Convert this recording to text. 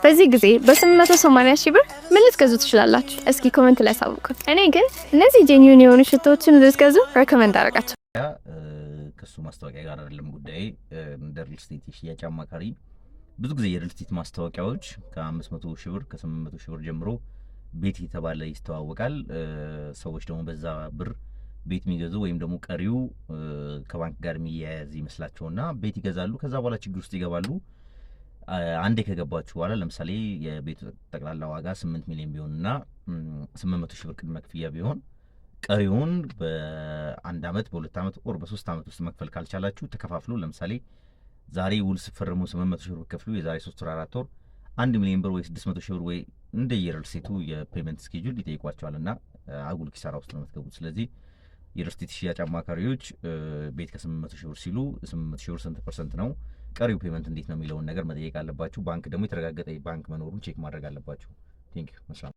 በዚህ ጊዜ በ880 ሺህ ብር ምን ልትገዙ ትችላላችሁ? እስኪ comment ላይ አሳውቁን። እኔ ግን እነዚህ genuine የሆኑ ሽቶዎችን ልትገዙ recommend አደርጋቸው። ከሱ ማስታወቂያ ጋር አይደለም ጉዳይ። እንደ real estate የሽያጭ አማካሪ ብዙ ጊዜ የ real estate ማስታወቂያዎች ከ500 ሺህ ብር፣ ከ800 ሺህ ብር ጀምሮ ቤት የተባለ ይስተዋወቃል። ሰዎች ደግሞ በዛ ብር ቤት የሚገዙ ወይም ደግሞ ቀሪው ከባንክ ጋር የሚያያዝ ይመስላቸውና ቤት ይገዛሉ። ከዛ በኋላ ችግር ውስጥ ይገባሉ። አንዴ ከገባችሁ በኋላ፣ ለምሳሌ የቤቱ ጠቅላላ ዋጋ 8 ሚሊዮን ቢሆንና 800 ሺህ ብር ቅድመ ክፍያ ቢሆን፣ ቀሪውን በአንድ አመት፣ በ2 አመት or በ3 አመት ውስጥ መክፈል ካልቻላችሁ ተከፋፍሎ፣ ለምሳሌ ዛሬ ውል ስትፈርሙ 800 ሺህ ብር ከፍሉ፣ የዛሬ 3 ወር፣ 4 ወር 1 ሚሊዮን ብር ወይ 600 ሺህ ብር ወይ እንደ የ real estate ኡ የ payment schedule ይጠይቋቸዋል እና አጉል ኪሳራ ውስጥ ነው የምትገቡት። ስለዚህ የ real estate ሽያጭ አማካሪዎች ቤት ከ800 ሺህ ብር ሲሉ 800 ሺህ ብር ስንት percent ነው፣ ቀሪው payment እንዴት ነው የሚለውን ነገር መጠየቅ አለባችሁ። ባንክ ደግሞ የተረጋገጠ ባንክ መኖሩን check ማድረግ አለባችሁ። Thank you።